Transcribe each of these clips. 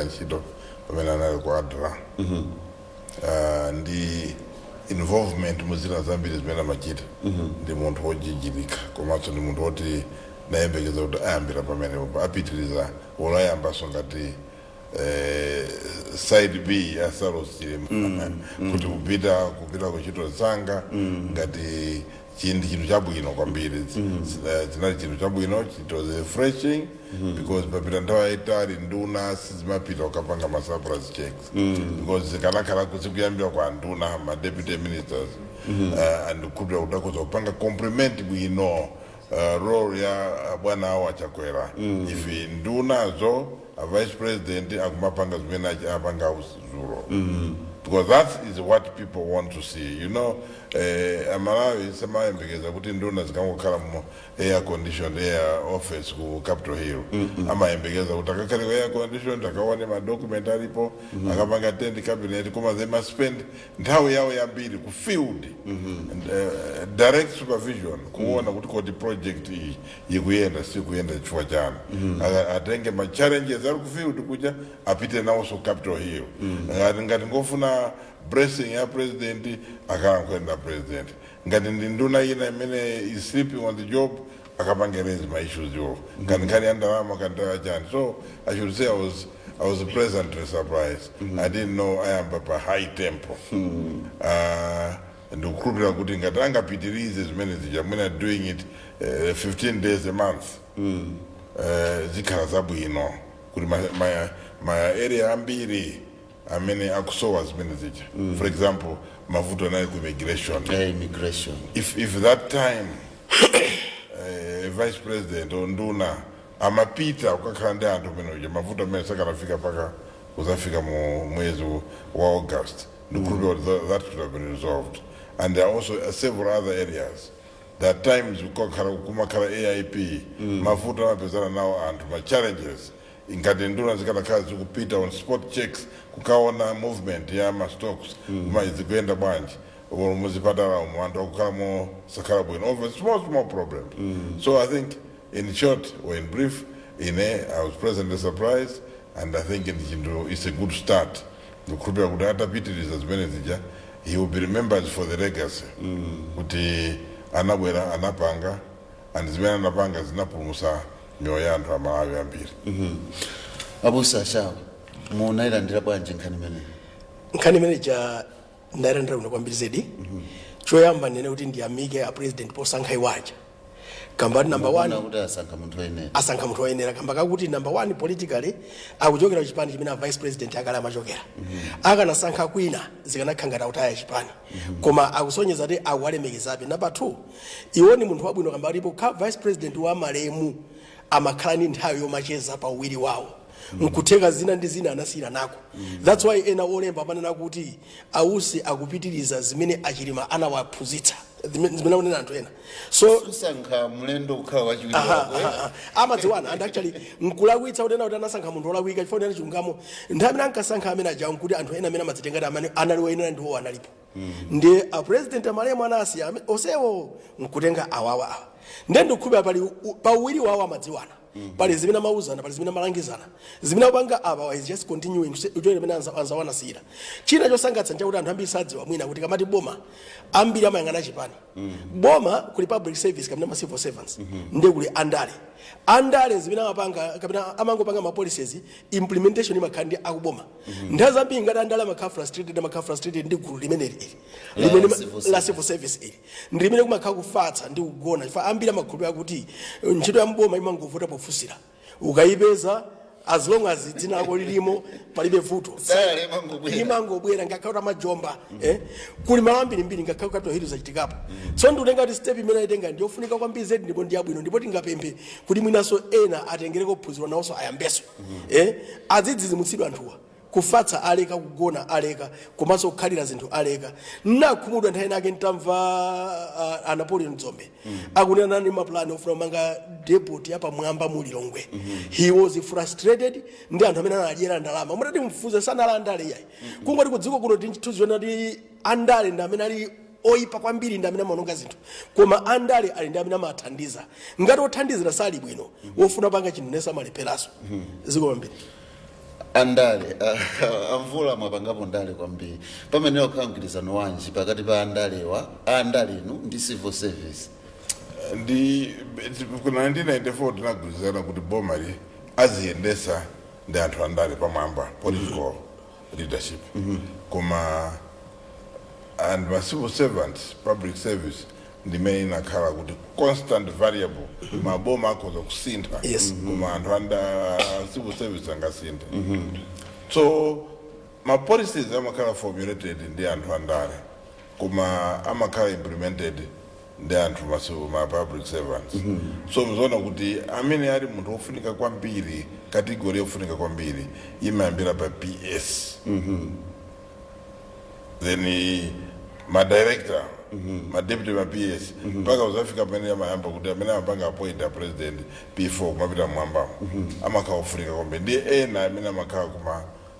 anagwira ntchito pamene anali ku ADRA, ndi involvement muzina zambiri zimene amachita. Ndi munthu wojijirika, komanso ndi munthu woti nayembekeza kuti ayambira pamenepo, apitiriza wolayambaso ngati side B ya Saulos Chilima, kuti kupita kuchito zanga ngati chindi chinthu chabwino kwambiri. Chinali chinthu chabwino. It was refreshing because papita nthawi yayitali nduna sizimapita kukapanga ma surplus checks, because zikanakhala kuzikuyambira kwa nduna, ma deputy ministers, and kukhulupirira kuti akhoza kupanga complement bwino role ya bwana awo aChakwera if ndunazo, a vice president akumapanga zimene apanga zulo, because that is what people want to see. Amalawi samayembekeza kuti nduna zikangokhala mu air conditioned air office ku Capitol Hill. Amayembekeza kuti akakhale ku air conditioned, akaone madocument alipo, akapanga attend cabinet, koma they must spend nthawi yawo yambiri ku field and direct supervision, kuona kuti kodi project iyi ikuyenda, sikuyenda, chifukwa chani. Atenge ma challenges ali ku field kuja, apite nawonso Capitol Hill. Ngati ngofuna blessing ya president, akalankhulira president. Ngati ndi nduna ina imene is sleeping on the job, akapange raise ma issues yo, ngati nkhani ya ndalama, kanti chani. So I should say I was pleasantly surprised. I didn't know ayamba pa high tempo. Ndikukhulupirira kuti ngati angapitirize zimene zija, mwina doing it 15 days a month, zikhala zabwino kuti ma area ambiri amene akusowa zimene zija. For example, mavuto anali ku immigration. Immigration. If that time vice president or nduna amapita kukakhala ndi anthu amene uja, mavuto amene sakanafika paka kuzafika mu mwezi wa August. Ndikukhulupirira kuti that could have been resolved. And there are also several other areas. There are times kumakhala AIP, mavuto amapezana nawo anthu, ma challenges. Ngati nduna zikanakhala zikupita on spot checks, kukaona movement ya ma stocks kuma zikuyenda bwanji, or muzipatala umo anthu akukhala mosakhala bwino, over small small problems. So I think in short or in brief, ine I was pleasantly surprised, and I think chinthu it's a good start. Ndikukhulupirira kuti atapitiriza zimene zija, he will be remembered for the legacy kuti anabwera, anapanga, and zimene anapanga zinapulumutsa miyoyo ya anthu Amalawi ambiri. Abusa Shawa, munayilandira bwanji nkhani imeneyi? Nkhani imene ja ndayilandira bwino kwambiri zedi. Choyamba ndine kuti ndiyamike a president posankha iwaja, kamba number one, Mukuona kuti asankha munthu woyenera? Asankha munthu woyenera, kamba kakuti number one, politically akuchokera kuchipani chimene a vice president akale amachokera. Akanasankha kwina, zikanakhala ngati akutaya chipani, koma akusonyeza kuti akuwalemekezabe. Number two, iwo ni munthu wabwino, kamba alipo kha vice president wa malemu amakhala ndi nthawi yomacheza pa uwiri wawo, nkutheka zina ndi zina anasiyira nako. That's why ena olemba amanena kuti ausi akupitiriza zimene aChilima anawaphunzitsa, zimene akunena anthu ena. So kusankha mlendo kukhala wachiwiri wako, eh? Aha. Amadziwana. And actually nkulakwitsa kunena kuti anasankha munthu wolakwika, chifukwa kunena chilungamo, nthawi amene ankasankha amene ajawo, nkuti anthu ena amene amadzitenga kuti amene anali woyenera ndiwo analipo, ndi a president amalemu anasiya onsewo nkutenga awawa awa. Ndiye ndikukhulupirira pali pauwiri wawo amadziwana, pali zimene amauzana, pali zimene amalangizana. Zimene akupanga apa is just continuing kuchokera imene anzawo anasiyira. China chosangalatsa nchakuti anthu ambiri sadziwa mwina kuti kamati boma, ambiri amayang'ana chipani. Boma kuli public service kapena ma civil servants, ndiye kuli andale. Andale zimene amapanga kapena amangopanga ma policies, implementation imakhala ndi akuboma. Nthawi zambiri ngati andale amakhala frustrated ndi gulu limeneli ili La limene civil la civil service ili, ndi limene kumakhala kufatsa ndi kugona, chifukwa ambiri amakhulupirira kuti ntchito ya mboma imangovuta pofunsira, ukayipeza, as long as dzina lako lilimo, palibe vuto. Salary imangobwera. Imangobwera ngakhale kuti amajomba, eh? Kuli malo ambirimbiri, ngakhale Capitol Hill zachitikapo. So ndikutenga kuti step imene ayitenga ndiyofunika kwambiri zedi, ndipo ndiyabwino, ndipo tingapemphe kuti mwinanso ena atengereko phunziro, nawonso ayambeso, eh? Azidzidzimutsidwa anthuwa, kufatsa aleka, kugona aleka, komanso kukhalira zinthu aleka. Nnakhumudwa nthawi inake ntamva a Napoleon Dzombe akunena nani mapulani ofuna kumanga depot yapamwamba mu Lilongwe. He was frustrated ndi anthu amene analyera ndalama. Mutati mfuze, sanala andale iyayi. Kungoti kudziko kuno tinthuziona kuti andale ndi amene ali oyipa kwambiri, ndi amene amaononga zinthu, koma andale ali ndi amene amathandiza. Ngati othandizira sali bwino, wofuna panga chinthu nese amalepheraso. Ziko kwambiri. Andale, amvula, mwapangapo ndale kwambiri. Pamene wakhala mgwirizano wanji pakati pa andalewa, andalenu ndi civil service? Ndi ku 1994 tinagwirizana kuti bomali aziyendesa ndi anthu andale pamwamba, political leadership, koma and ma civil servants, public service ndimene inakhala kuti constant variable. Maboma akhoza kusintha, koma anthu anda civil service angasinthe. So ma policies amakhala formulated ndi anthu andale, koma amakhala implemented ndi anthu ma public servants. So mzoona kuti amene ali munthu wofunika kwambiri, category yofunika kwambiri imayambira pa PS, then ma director, ma deputy, ma PS, mpaka uzafika pamene amayamba kuti amene amapanga appoint a president, P4, kumapita mwambamo, amakhala ofunika kwambiri. Ndi ena amene amakhala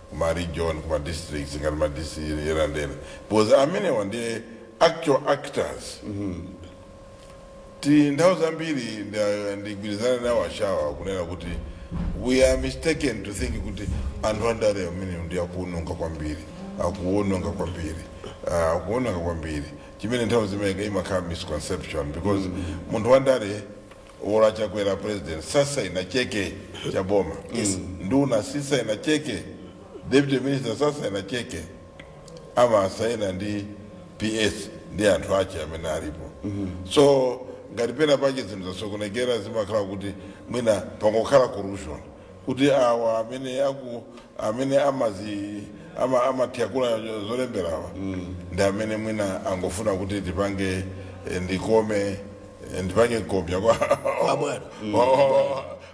kuma region, kuma districts, ngati ma DC ena ndi ena, because amenewa ndi actual actors. Ti nthawi zambiri ndigwirizana nawo ashawa kunena kuti we are mistaken to think kuti anthu andale amene ndi akuononga kwambiri, akuononga kwambiri, akuononga kwambiri, chimene nthawi zimene imakhala misconception, because munthu wandale, wola Chakwera president sasaina cheke cha boma, nduna sisaina cheke, deputy minister sasaina cheke, amasaina ndi PS ndi anthu ache amene alipo. So ngati pena pake zinthu zasokonekera, zimakhala kuti mwina pangokhala corruption, kuti awa amene aku amene amazi ama amathyakula zolemberawa ndi amene mwina angofuna kuti tipange ndikome, ndipange kopya kwa Kwa bwana.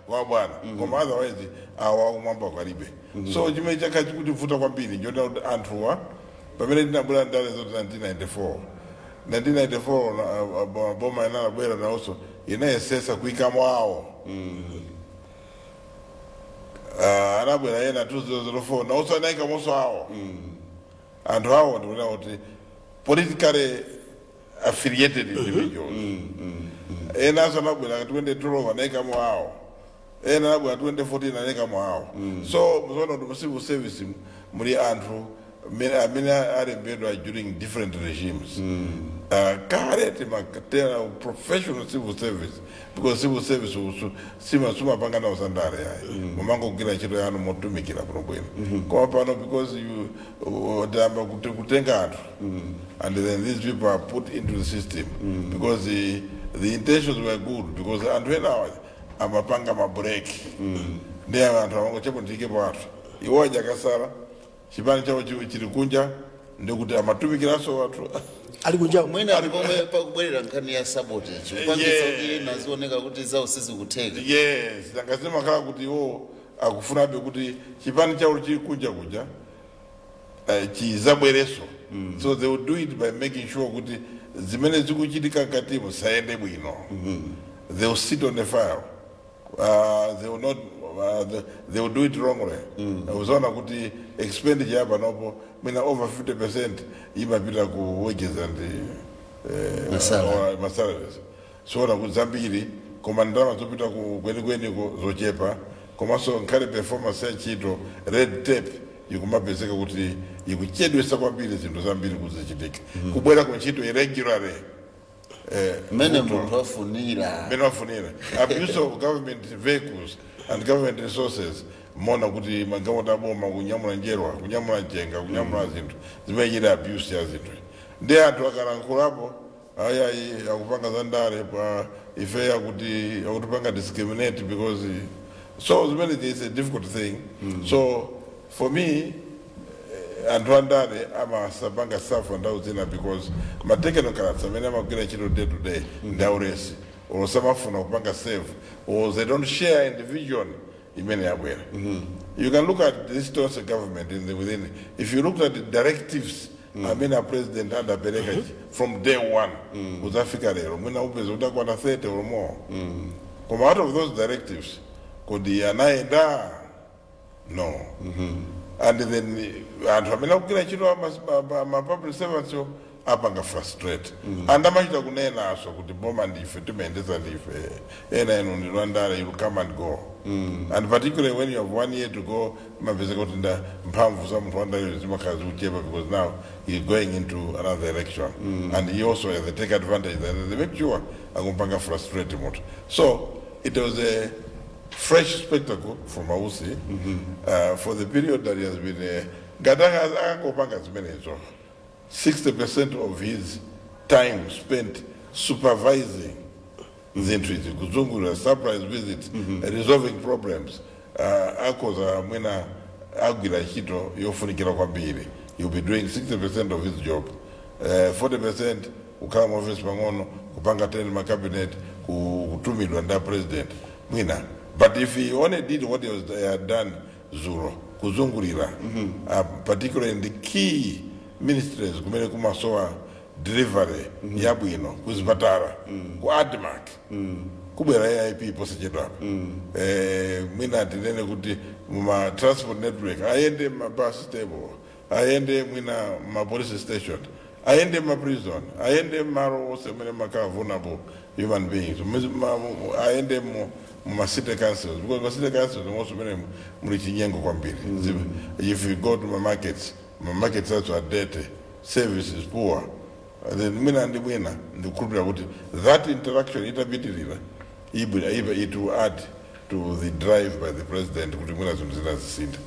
Kwa bwana, koma otherwise awa kumwamba kwalibe. So chimene chakhala chikutivuta kwambiri njota kuti anthuwa pamene tinabwera ndale zoti 1994 1994 boma inalabwera nawonso inayesesa kuyikamo awo. Anabwera ena 2004, nawonso anayikamonso awo anthu awo. Ndikunena kuti politically affiliated individuals. Enanso anabwera 2012, anayikamo awo. Ena anabwera 2014, anayikamo awo. So muzoona kuti mu civil service muli anthu amene alembedwa during different regimes. Kale timatera professional civil service, because civil service usu sima sumapanga nawo zandale yayi, mumangogwira ntchito yanu motumikira kuno bwino. Koma pano, because you tayamba kutenga anthu, and then these people are put into the system because the intentions were good, because anthu enawa amapanga mabreki ndi anthu amangochepo ndiyikepo anthu iwo ajakasala chipani chawo chili kunja, ndikuti amatumikiranso anthu Ali kunjawo. Mwina ndi pomwe pakubwerera nkhani ya sabotage, kupangisa kuti ena zioneka kuti zawo sizikutheka. Yes, nangazimakhala kuti iwo akufunabe kuti chipani chawo chili kunja kuja chizabwereso. So they will do it by making sure kuti zimene zikuchitika mkatimo sayende bwino. They will sit on the file, they will not they will do it wrongly. Uzaona kuti expenditure yapanopo mwina over 50% imapita ku wages and Masalary. Masalaries. Soona kuti zambiri, koma ndalama zopita ku kwenikweniko zochepa. Komanso nkhale performance ya ntchito, red tape ikumapezeka kuti ikuchedwesa kwambiri zinthu zambiri kuzichitika, kubwera ku ntchito irregularly. Mmene munthu afunira. Mmene wafunira, abuse of government vehicles and government resources. Mona kuti magalimoto aboma kunyamula njerwa, kunyamula mchenga, kunyamula zinthu zimene chita abuse ya zinthu. Ndi anthu akalankhulapo, ayayi, akupanga za ndale pa ife, akuti akutipanga discriminate, because so zimene is a difficult thing. So for me, anthu andale amasapanga suffer nthawi zina because ma technocrats amene amagwira ntchito day to day ndi aulesi, or samafuna kupanga serve, or they don't share in the vision imene yabwera. You can look at this Tonse government in the within, if you look at the directives amene a president adapereka from day one kuzafika lero, mwina upeza kuti akwana 30 or more. Koma out of those directives, kodi anayenda? No. And then anthu amene akugwira ntchito ma public servants yo Apanga frustrate and amachita kunenaso kuti boma ndife timayendesa ndife, ena inu ndinu andale, you come and go. And particularly when you have one year to go, mapezeka kuti nda mphamvu za munthu wandale zimakhala zikuchepa, because now he's going into another election and he also has to take advantage that they make sure akumpanga frustrate munthu. So it was a fresh spectacle from a Usi for the period that he has been ngati akangopanga zimenezo, 60% of his time spent supervising zinthu izi, kuzungulira, surprise visits, resolving problems, akhoza mwina agwira ntchito yofunikira kwambiri. He'll be doing 60% of his job, 40% kukhala mu office pang'ono, kupanga 10 ma cabinet, kutumidwa ndi a president mwina. But if he only did what he had done zulo, kuzungulira, particularly in the key ministries kumene kumasowa delivery yabwino, kuzipatala, ku ADMARC, kubwera AIP posachedwapa, mwina tinene kuti muma transport network, ayende ma bus stable, ayende mwina ma police station, ayende ma prison, ayende malo onse mene makhala vulnerable human beings, ayende mu muma city councils, because ma city councils monso mene muli chinyengo kwambiri. If you go to ma markets, ma markets athu are dirty, service is poor. Then mwina ndi mwina ndikukhulupirira kuti that interaction itapitirira it will add to the drive by the president kuti mwina zinthu zina zisintha.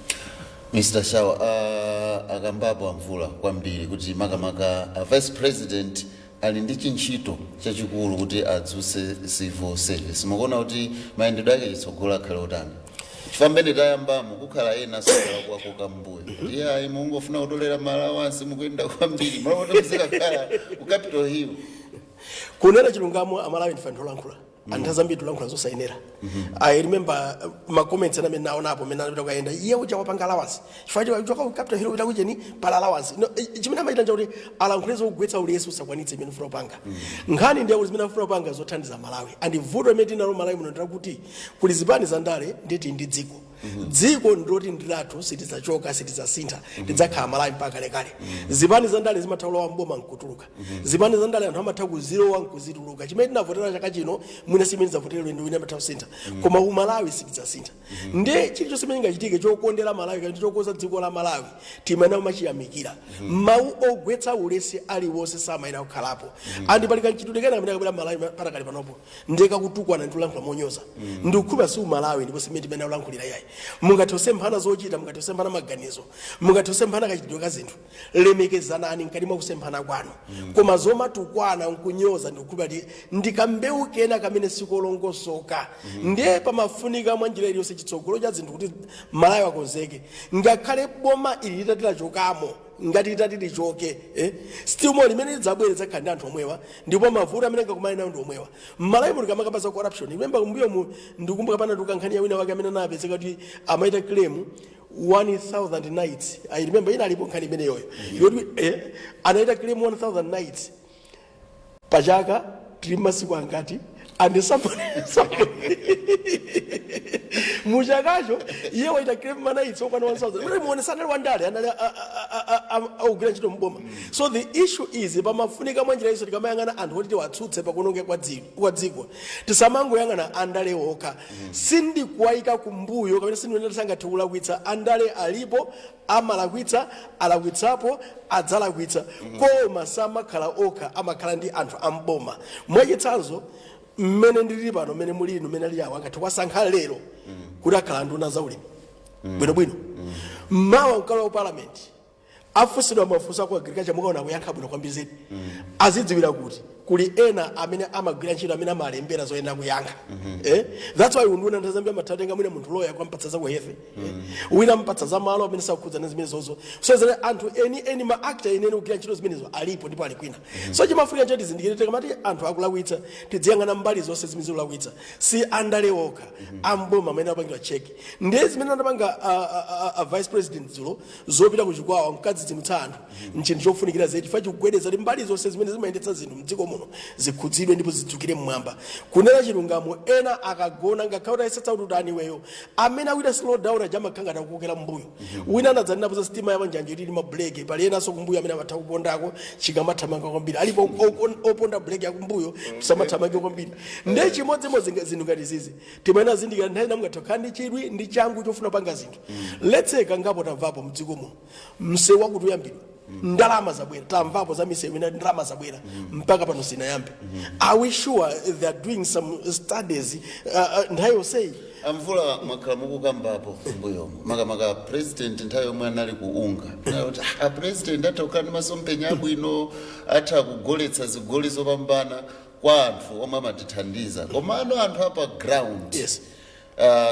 Mr Shawa, akambapo amvula kwambiri kuti makamaka a vice president ali ndi chintchito chachikulu kuti adzuse civil service. Mukuona kuti mayendedwe ake chitsogolo akhale otani? Chifukwa mmene tayambamo kukhala ena sakhala kuwakoka mbuyo kuti ayi, mungofuna kutolera ma allowance, mukuyenda kwambiri, maloti muzikakhala ku Capitol Hill. Kunena chilungamo, Amalawi ndife anthu olankhula, anthu zambiri tulankhula zosayenera. I remember ma comments ena amene naonapo amene anapita kukayenda, iye uja wapanga allowance chifukwa choka ku Capitol Hill kupita kucheni pala allowance. No, chimene amachita nchakuti alankhule zokugwetsa ulesi, usakwanitse imene ufuna kupanga. Nkhani ndiye kuti zimene afuna kupanga zothandiza Malawi, and vuto limene tinalo Malawi muno ndirakuti kuli zipani za ndale, nditi ndi dziko. Dziko ndiloti ndilathu, sitidzachoka, sitidzasintha, tidzakhala Malawi mpaka kalekale. Zipani za ndale zimatha kulowa mboma nkutuluka. Zipani za ndale anthu amatha kuzilowa nkuzituluka. Chimene tinavotera chaka chino mwina simene tidzavotera lendo, wina amatha kusintha, koma umalawi sitidzasintha. Ndiye chilichonse chimene chingachitike chokondera Malawi kapena chokoza dziko la Malawi, timayenera kumachiyamikira. Mawu ogwetsa ulesi aliwonse samayenera kukhalapo. And pali kanchitidwe kena kamene kabwera Malawi patakali panopo, ndiye kakutukwana ndi kulankhula monyoza. Ndikukhulupirira si umalawi ndipo simene timene ulankhulira yayi. Mungathe kusemphana zochita, mungathe kusemphana maganizo, mungathe kusemphana kachitidwe ka zinthu, lemekezanani mkati mwa kusemphana kwanu. Koma zomatukwana nkunyoza, ndikukhulupirira kuti ndi kambewu kena kamene sikolongosoka. Ndiye pamafunika mwa njira iliyonse chitsogolo cha zinthu kuti Malawi akonzeke. Ngakhale boma ili litati lachokamo, ngati litati lichoke, still more limene lidzabwere lidzakhala ndi anthu omwewa, ndipo mavuto amene angakumane nawo ndi omwewa. Mmalawi muno kamakamba za corruption, remember kumbuyo mu ndikumbuka panatuka nkhani ya wina wake amene anapezeka kuti amaita claim 1000 nights. I remember ina alipo nkhani imeneyoyo yoti anaita claim 1000 nights. Pachaka tili masiku angati? And somebody muchakacho iye waita claim ma nights okwana 1000. Mene muone, sanali wandale, anali akugwira ntchito mboma. So the issue is, pamafunika mwa njira iso tikamayang'ana anthu oti tiwatsutse pakuonongeka kwa dziko, tisamangoyang'ana andale okha. Sindikuwayika kumbuyo kapena sindikuyenera sangathe kulakwitsa. Andale alipo amalakwitsa, alakwitsapo, adzalakwitsa, koma samakhala okha, amakhala ndi anthu amboma. Mwachitsanzo, mmene ndilili pano, mmene muli inu, mmene ali awo, angathe kuwasankha lero kuti akhala nduna zaulimi bwinobwino. Mawa mkalo wa parliament afunsidwa mafunso aku agriculture, mukaona kuyankha bwino kwambiri zedi. Azidziwira kuti kuli ena amene amagwira ntchito amene amalembera zoyenera kuyankha. That's why unduna nthawi zambiri amatha mwina munthu loya kwampatsa za ku health, wina ampatsa za malo amene sakukhudzana zimene zozo. So zene anthu eni eni, ma actor eni eni kugwira ntchito zimenezo alipo ndipo ali kwina. So chimafunika choti tizindikire, tikamati anthu akulakwitsa, tidziyang'ana mbali zonse zimene zikulakwitsa, si andale okha, amboma amene apangidwa check. Ndiye zimene anapanga a vice president dzulo zopita kuchikwawa nkadzidzimutsa anthu, nchinthu chofunikira zedi, chifukwa chikugwedeza ndi mbali zonse zimene zimayendetsa zinthu mdziko. muno zikhudzidwe ndipo zidzukire mmwamba. Kunena chilungamo, ena akagona, ngakhale utayesetsa kuti utani iweyo, amene akuita slow down aja amakhala ngati akukokera mbuyo. Wina anadzanena za sitima ya manjanja ili mabreki, pali enanso kumbuyo amene amatha kupondako chikamathamanga kwambiri. Alipo oponda breki akumbuyo samathamange kwambiri. Ndiye chimodzimodzi zinthu ngati zizi timaena zindikira nthawi ina mungathe kukhala ndi chidwi ndi changu chofuna panga zinthu. Let's say kangapo tamvapo mdziko muno msewu wakuti uyambidwa, ndalama zabwera. Tamvapo za misewu ina, ndalama zabwera, mpaka pano sinayambe. Are we sure they are doing some studies nthawi yonseyi? Amvula, mwakhala mukukambapo mbuyomo, makamaka president nthawi yomwe anali ku UNGA, kuti a president atha kukhala ndi masomphenya abwino, atha kugoletsa zigoli zopambana kwa anthu omwe amatithandiza, komano anthu apa ground,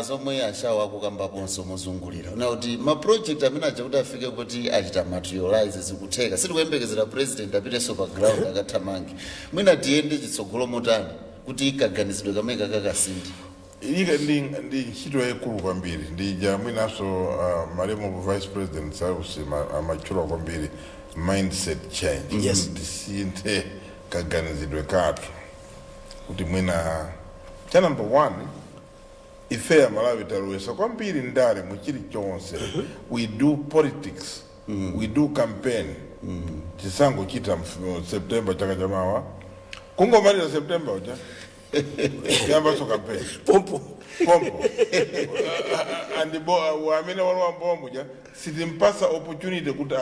zomwe ashawo akukambaponso mozungulira na kuti ma project amene aja kuti afike kuti achita materialize, zikutheka, sitikuyembekezera president apitenso pa ground akathamange. Mwina tiyende chitsogolo motani kuti kaganizidwe kamene kakakasinthe? Ike ndi ntchito yayikulu kwambiri. Ndija mwinanso malemu vice president Saulos amatchula kwambiri mindset change. Tisinthe kaganizidwe kathu kuti mwina cha number one, ife Amalawi talowesa kwambiri ndale mu chilichonse. We do politics, we do campaign. Chisangochita September chaka chamawa, kungomaliza September uja kuyambaso campaign. Pompo. Pompo andibo amene walowa mbomuja sitimpasa opportunity kuti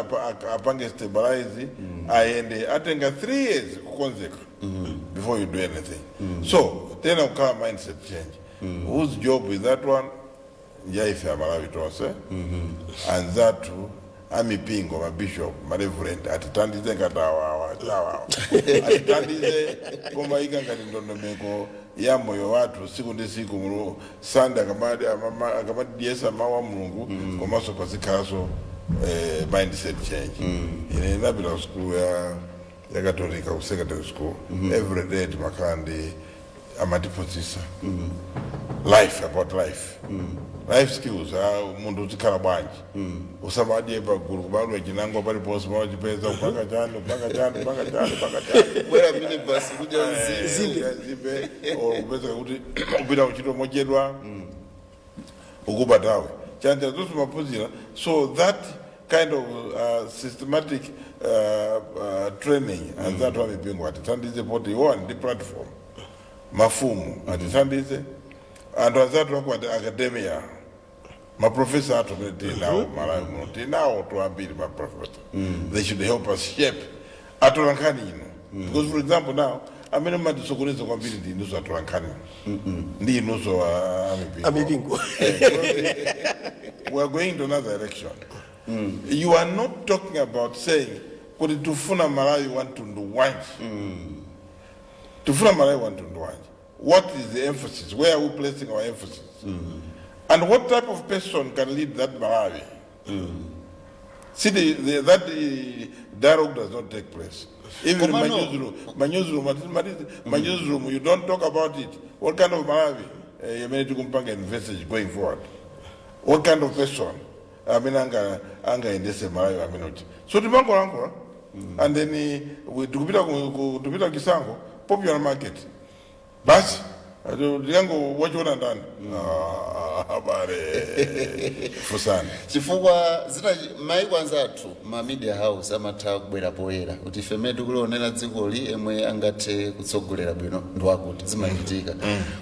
apange stabilize, ayende. Atenga 3 years kukonzeka before you do anything. So tena kukhala mindset change. Whose job is that one? Njaife Amalawi tonse. Anzathu amipingo, mabishop, mareverend atithandize ngati awawa awawa, atithandize komayika ngati ndondomeko ya moyo wathu siku ndi siku. Mulu Sande akamadiyesa mawu a Mulungu, komanso pazikhalanso mindset change. Ine ndinapita ku skulu ya Katolika, ku secondary school. Every day timakhala ndi amatiphunzitsa life, about life, life skills. Munthu uzikhala bwanji, usamadye pagulu, kumadwa chinangwa paliponse mawachipeza, kupanga chani, kupanga chani, kupanga chani, kupanga chani. Bwera minibus kudya nzimbe. Nzimbe, or kupeza kuti upita kuchito mochedwa, ukubatawe chanja zonse maphunzira. So that kind of systematic training, anzathu amipingo atithandize poti iwo ndi platform. Mafumu atithandize, anthu anzathu aku academia, maprofesa athu amene tili nawo Malawi muno, tili nawo toambiri maprofesa. They should help us shape atola nkhani ino, because for example now amene mumatisokoneza kwambiri ndi inunso atola nkhani, ndi inunso amipingo. Amipingo. We are going to another election. You are not talking about saying kuti tufuna Malawi wa mtundu wanji, tufuna Malawi wa mtundu wanji. What is the emphasis? Where are we placing our emphasis? And what type of person can lead that Malawi? See, that the dialogue does not take place. Even in my newsroom, my newsroom, my newsroom, you don't talk about it. What kind of Malawi yamene tikumpanga envisage going forward? What kind of person amene angaendese Malawi amene uti? So timangolankhula and then tikupita tikupita kisango popular market basi tikango wachiona ndani. Ah, bare fusani. Chifukwa zina maiko anzathu, ma media house amatha kubwera poyera kuti ife mmene tikulionera dzikoli, emwe angathe kutsogolera bwino ndiwakuti. Zimachitika,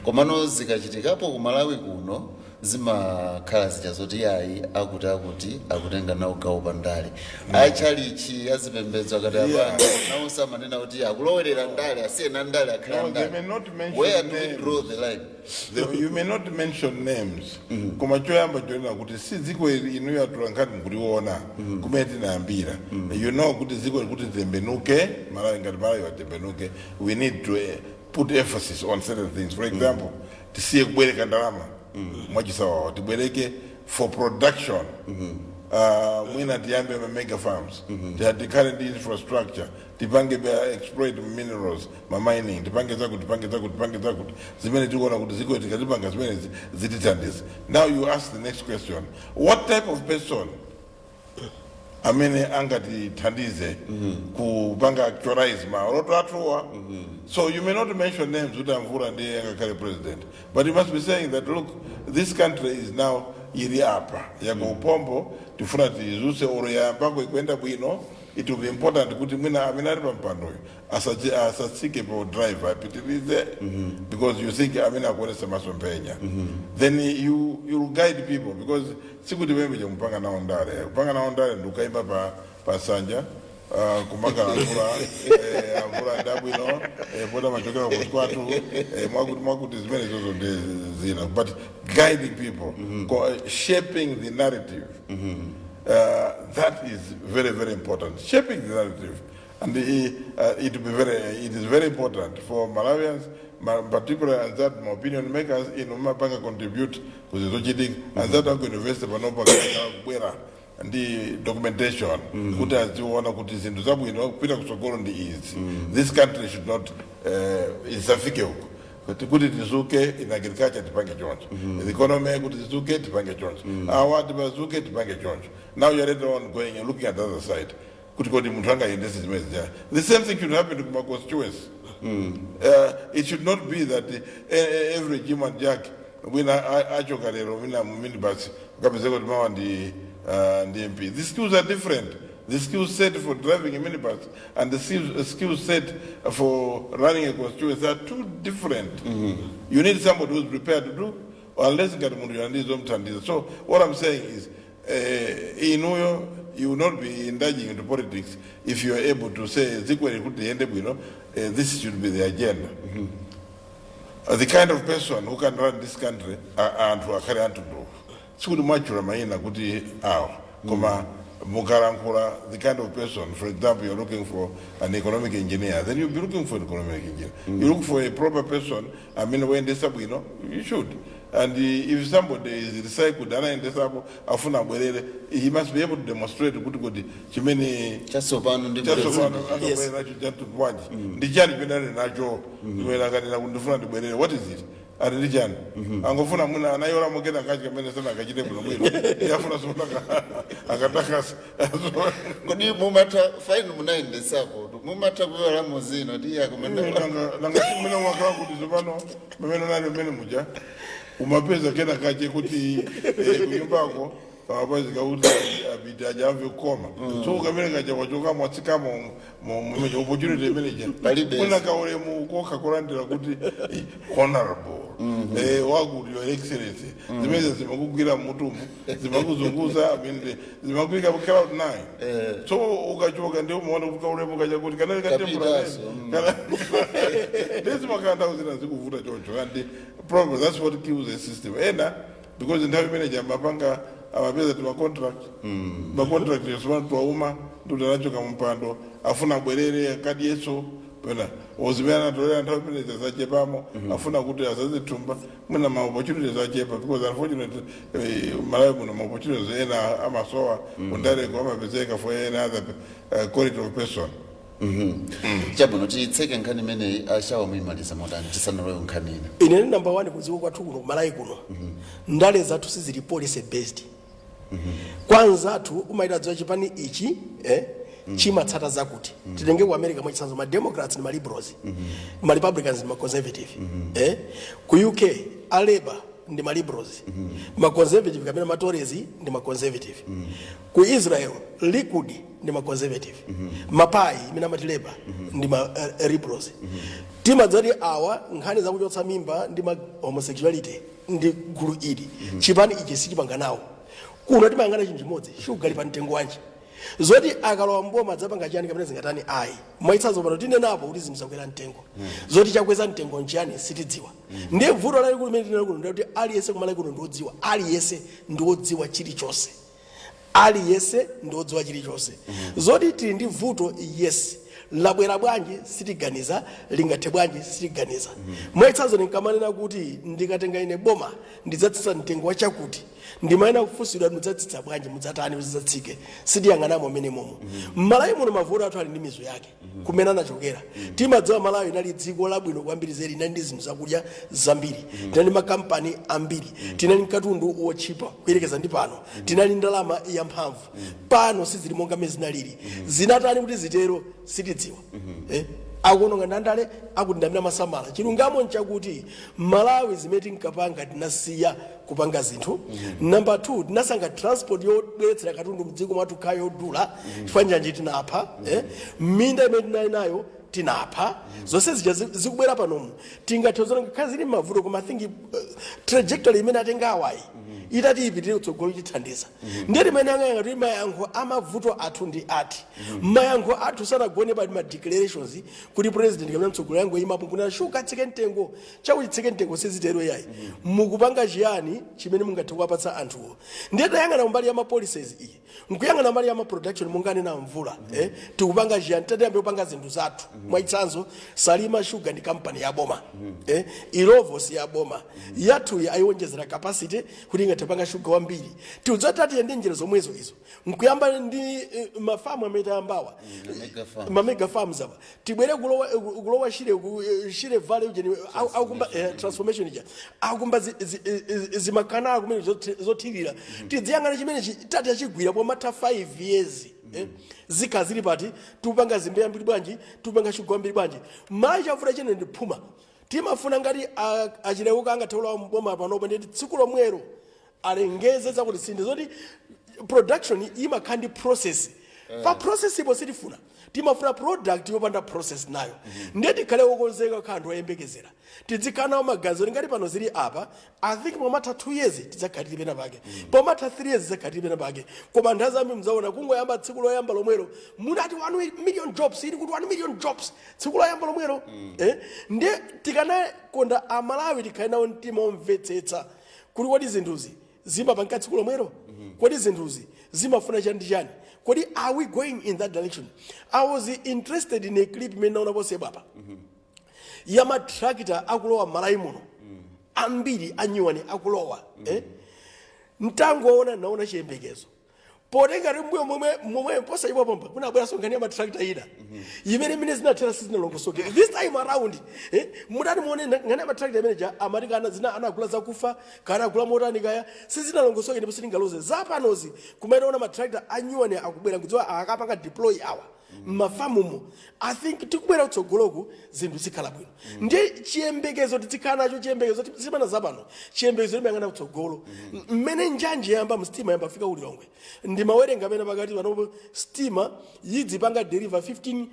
komano zikachitikapo ku Malawi kuno zimakhala zija zoti yayi, akuti akutenga nawo gawo pandale, achalichi azipembedzo akati apanga nawonso amanena kuti akulowerera ndale, asiyena ndale, akhala No, they ndale. may not mention Where do we names. draw the line? You may not mention names, koma choyamba chonena kuti si dziko ili inuyo atolankhani mukuliona kumene tinayambira, you know kuti dziko ili kuti tembenuke, Malawi ngati Malawi watembenuke, we need to put emphasis on certain things. For example, tisiye kubwereka ndalama mwachisawawa, tibwereke for production. Mwina tiyambe ma mega farms, tikhale ndi infrastructure, tipange exploit minerals, ma mining, tipange zakuti, tipange zakuti, tipange zakuti, zimene tikuona kuti ziko tikatipanga zimene zitithandiza. Now you ask the next question: what type of person Amene angatithandize kupanga actualize maloto athuwa. So you may not mention names kuti Amvula ndiye angakhale president, but you must be saying that, look, this country is now ili apa yakuupombo, tifuna tizuse oro yayambako ikuenda bwino. It will be important kuti mwina amene ali pampandoyo asatsike pa driver, apitirize, because you think amene akuonesa masomphenya, then you will guide people, because sikuti pembe chomupanga nawo ndale. Kupanga nawo ndale ndi ukayima pa nsanja, kumakalankhula, amvula ndabwino, pota machokera kusikwatu, mwakuti mwakuti, zimene zozo ndi zina. But guiding people, shaping the narrative, that is very, very important, shaping the narrative. And it is very important for Malawians, particularly and that my opinion makers in umapanga contribute kuzizochitika, and that aku university panopa kubwera ndi documentation kuti aziona kuti zinthu zabwino kupita kutsogolo ndi izi. This country should not, isafike uko kuti tizuke in agriculture, tipange choncho, the economy kuti tizuke, tipange choncho, awa tipazuke, tipange choncho. Now you're later on going and looking at the other side kuti kodi munthu angayendese zimene zija. The same thing should happen to my constituency. It should not be that every Jim and Jack wina achoka lero wina mu minibus ukapezeka kuti mawa ndi MP. The skills are different. The skill set for driving a minibus and the skill set for running a constituency are two different. You need somebody who's prepared to do, unless ngati munthu yandizomthandiza. So what I'm saying is, inuyo, you will not be indulging into politics if you are able to say dziko ili kuti liyende bwino, this should be the agenda. The kind of person who can run this country, anthu akhale anthu sikuti mwachula mayina kuti awa, koma mukalankhula the kind of person. For example, you're looking for an economic engineer, then you'll be looking for an economic engineer. You look for a proper person amene woyendesa bwino, you should. And if somebody is recycled, anayendesapo, afuna abwerere, he must be able to demonstrate kuti chimene chatsopano ndi chatsopano Yes. akabwera nacho chatubwanji, ndi chani chimene ali nacho chimene akanena kuti ndifuna ndibwerere? What is it? Ati ndi chani? Angofuna mwina anayola mokena kachi kamene sana akachite bwino bwino, yafuna sona akatakasa. Kodi mumatha faini munayendesapo, mumatha kuyola muzino tiya kumene? Nanga simene wakhala kuti tsopano pamene unali umene muja umapeza kena kache kuti kunyumbako kamapazika kuti apite ajamve kukoma, so kamene kaja wachoka mwatsikamo mumeja opportunity imeneja. Palibe. Mwina kaulemu kokha kulandira kuti honorable, wakuti your excellency, zimene zimakugwira mmutumu, zimakuzunguza amene zimakuyika pa cloud nine. So ukachoka ndi umaona kuti kaulemu kaja kuti kanali ka temporary. Kapitaso. Ndezi nthawi zina zikuvuta choncho, and problem, that's what kills the system ena, because nthawi imene amapanga amapeza ti macontract, macontract yosomana twauma ndikuti anachoka mumpando, afuna abwerere kadiyeso pena ozimene anatolera nthawi imene zachepamo, afuna kuti azazithumba mwina ma opportunities achepa, because unfortunately, Malawi muno ma opportunities ena amasowa kundareko amapezeka for any other quality of person. Chabwino, titseke nkhani imeneyi. Ashawa, muyimaliza motani tisanalowe nkhani ina? Ine number one, kudziko kwathu kuno, kumalawi kuno, ndale zathu sizili policy based. Kwanza athu umaita dziwa chipani ichi, chimatsata zakuti. Titenge ku America mwachitsanzo, ma Democrats ndi ma Liberals, ma Republicans ndi ma Conservative. Ku UK a Labour ndi ma Liberals, ma Conservative kapena ma Tories ndi ma Conservative. Ku Israel, Likud ndi ma Conservative, Mapai imene amati Labour ndi ma Liberals. Timadzati awa nkhani zakuchotsa mimba ndi ma homosexuality ndi gulu ili, chipani ichi sichipanga nawo. Kuno timayang'ana chinthu chimodzi, shuga ali pa mtengo wanji. Zoti akalowa mboma adzapanga chiyani kapena zingatani, ayi. Mwachitsanzo pano tinenapo kuti zinthu zakwera mtengo, zoti chakweza mtengo nchiyani sitidziwa. Ndiye vuto lalikulu limene tinali kuno ndikuti aliyense kumalawi kuno ndiodziwa, aliyense ndiodziwa chilichonse, aliyense ndiodziwa chilichonse. Zoti tili ndi vuto, yes, labwera bwanji sitiganiza, lingathe bwanji sitiganiza. Mwachitsanzo ndinkamanena kuti ndikatenga ine boma ndidzatsitsa mtengo wa chakuti. Ndimayena kufunsidwa, mudzatsitsa bwanji, mudzatani mudzatsike? Sitiyang'anamo amene momo. Mmalawi muno mavuto athu ali ndi mizu yake kumene anachokera. Timadziwa Malawi inali dziko labwino kwambiri zedi, inali ndi zinthu zakudya zambiri, tinali ndi makampani ambiri, tinali ndi katundu wotchipa kuyerekeza ndi pano, tinali ndalama yamphamvu. Pano sizili monga mmene zinalili. Zinatani kuti zitero sitidziwa. Akuononga ndandale, akuti ndamene amasamala. Chilungamo nchakuti Malawi zimene tinkapanga tinasiya kupanga zinthu. Number 2, tinasankha transport yobweretsera katundu mdziko mwathu khala yodula chifukwa njanji tinapha. Minda imene tinali nayo tinapha. Zonse zija zikubwera panomu, tingathe zona ngakhale zili mavuto, koma I think trajectory imene atenga awayi itati ipitire kutsogolo chithandiza. Ndiye timene angayanga kuti mayankho amavuto athu ndi ati. Mayankho athu sanagone pa ma declarations kuti president kapena mtsogoleri yangu imapo kunena shuga tsike mtengo, chakuti tsike mtengo. Sizitero yayi. Mukupanga chiyani chimene mungathe kuwapatsa anthuwo? Ndiye tayang'ana mbali ya ma policies iyi, nkuyang'ana mbali ya ma production munganena mvula, tikupanga chiyani? Tatiyambe kupanga zinthu zathu. Mwachitsanzo, Salima Sugar ndi kampani ya boma, Illovo si ya boma. Yathuyi ayiwonjezera capacity kuti ingathe kupanga shuga wambiri. Tiudzati tiyende njira zomwezo izo, nkuyamba ndi mafamu amene tayambawa, mega farms. Ma mega farms apa. Tibwere kulowa Shire, Shire Valley ujeni aukumba transformation ija, akumba zimakanala kumene zothirira. Tidziyang'ana chimenechi, tati achigwira pomatha 5 years, zikhala zili pati? Tupanga zimbe yambiri bwanji? Tupanga shuga wambiri bwanji? Mayi, chavuta chene ndi phuma. Timafuna ngati achilewuka angathe kulowa mboma panopo, nditi tsiku lomwelo alengeze zakuti sinde zoti production imakhala ndi process. Pa process ipo sitifuna, timafuna product yopanda process nayo. Ndiye tikhale wokonzeka kukhala anthu oyembekezera, tizikhala nawo maganizo ngati pano zili apa. I think pomatha 2 years tidzakhala tili pena pake, pomatha 3 years tidzakhala tili pena pake. Koma anthu azambiri mudzaona kungoyamba tsiku loyamba lomwelo munati 1 million jobs ili kuti, 1 million jobs tsiku loyamba lomwelo. Ndiye tikanakonda Amalawi tikhale nawo mtima omvetsetsa kuti kodi zinthuzi zimapanga tsiku lomwelo? Kodi zinthuzi zimafuna chani ndi chani? Kodi are we going in that direction? I was interested in a clip imene naona poseba apa ya matrakita akulowa Malawi muno, ambiri anyuwani akulowa. Mtangoona naona chiyembekezo potenga ti mbuyo momwe momwe posachedwa pompa kunabwera nkhani ya matrakita ina imene imene zinathera sizinalongosoke. This time around, mutati muone nkhani ya matrakita imene ja amati kana zina anagula zakufa, kana agula motani kaya, sizinalongosoke ndipo sitingaloze zapanozi. Kumene ona matrakita anyuwani akubwera, kudziwa akapanga deploy awa mmafamumo, I think tikubwera kutsogoloku zinthu zikhala bwino. Ndiye chiyembekezo tizikhala nacho, chiyembekezo simana zapano, chiyembekezo timayang'ana kutsogolo. Mmene njanji yamba msitima yamba fika kulilongwe, ndimawerenga amene pakati panopo stima yidzipanga deliver 15,